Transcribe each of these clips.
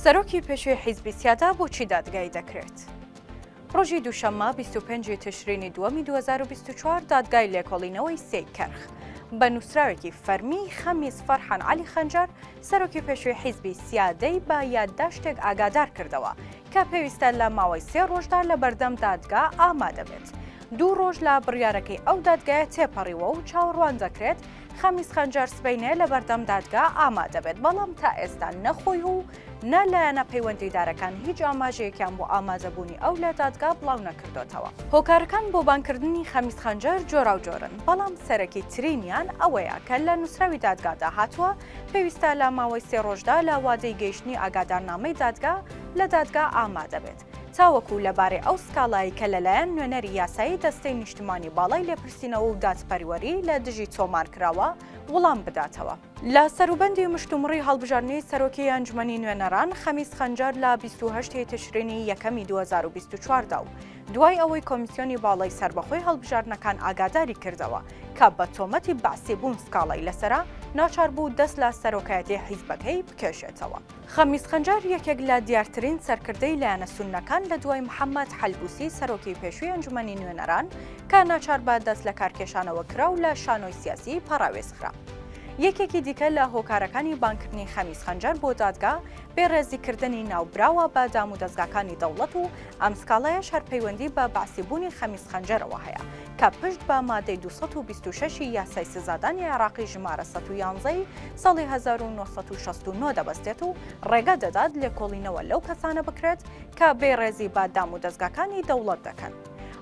سەرۆکی پێشووی حیزبی سیادە بۆچی دادگایی دەکرێت؟ ڕۆژی دووشەممە 25 ی تشرینی دووەمی 2024 دادگای لێکۆڵینەوەی سێی کەرخ بە نووسراوێکی فەرمی خەمیس فەرحان عەلی خەنجەر سەرۆکی پێشووی حیزبی سیادەی بە یادداشتێک ئاگادار کردەوە کە پێویستە لە ماوەی سێ ڕۆژدا لە بەردەم دادگا ئامادە بێت. دوو ڕۆژ لە بڕیارەکەی ئەو دادگایە تێپەڕیوە و چاوەڕوان دەکرێت خەمیس خەنجەر سبەینێ لە بەردەم دادگا ئامادە بێت، بەڵام تا ئێستا نە خۆی و نە لایەنە پەیوەندیدارەکان هیچ ئاماژەیەکیان بۆ ئامادەبوونی ئەو لە دادگا بڵاو نەکردۆتەوە. هۆکارەکان بۆ بانگکردنی خەمیس خەنجەر جۆراوجۆرن، بەڵام سەرەکی ترینیان ئەوەیە کە لە نووسراوی دادگادا هاتووە پێویستە لە ماوەی سێ ڕۆژدا لە وادەی گەیشتنی ئاگادارنامەی دادگا لە دادگا ئامادە بێت تاوەکو لەبارەی ئەو سکاڵایەی کە لەلایەن نوێنەری یاسایی دەستەی نیشتمانی باڵای لێپرسینەوە و دادپەروەری لە دژی تۆمارکراوە وڵام بداتەوە. لە سەروبەندی مشتومڕی هەڵبژاردنی سەرۆکی ئەنجومەنی نوێنەران، خەمیس خەنجەر لە 28 ی تشرینی یەکەمی 2024 دا و دوای ئەوەی کۆمیسیۆنی باڵای سەربەخۆی هەڵبژاردنەکان ئاگاداری کردەوە کە بە تۆمەتی بەعسیبوون سکاڵای لەسەرە، ناچار بوو دەست لە سەرۆکایەتی حیزبەکەی بکێشێتەوە. خەمیس خەنجەر یەکێک لە دیارترین سەرکردەی لایەنە سوننەکان لە دوای محەممەد حەلبوسی سەرۆکی پێشووی ئەنجومەنی نوێنەران کە ناچار بە دەست لەکارکێشانەوە کرا و لە شانۆی سیاسی پەڕاوێز خرا. یەکێکی دیکە لە هۆکارەکانی بانگکردنی خەمیس خەنجەر بۆ دادگا بێڕێزیکردنی ناوبراوە بە دامودەزگاکانی دەوڵەت و ئەم سکاڵایەش هەر پەیوەندی بە بەعسیبوونی خەمیس خەنجەرەوە هەیە کە پشت بە مادەی 226 ی یاسای سزادانی عێراقی ژمارە 111 ی ساڵی 1969 دەبەستێت و ڕێگە دەدات لێکۆڵینەوە لەو کەسانە بکرێت کە بێڕێزی بە دامودەزگاکانی دەوڵەت دەکەن.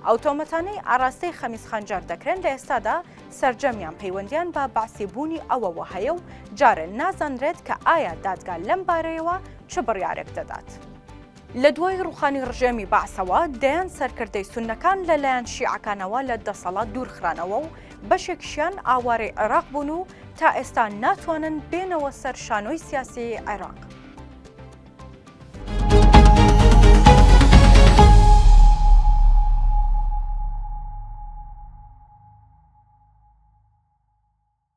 ئەو تۆمەتانەی ئاراستەی خەمیس خەنجەر دەکرێن لە ئێستادا سەرجەمیان پەیوەندیان بە بەعسیبوونی ئەوەوە هەیە و جارێ نازانرێت کە ئایا دادگا لەم بارەیەوە چ بڕیارێک دەدات. لە دوای ڕووخانی ڕژێمی بەعسەوە، دەیان سەرکردەی سوننەکان لە لایەن شیعەکانەوە لە دەسەڵات دوورخرانەوە و بەشێکیشیان ئاوارەی عێراق بوون و تا ئێستا ناتوانن بێنەوە سەر شانۆی سیاسیی عێراق.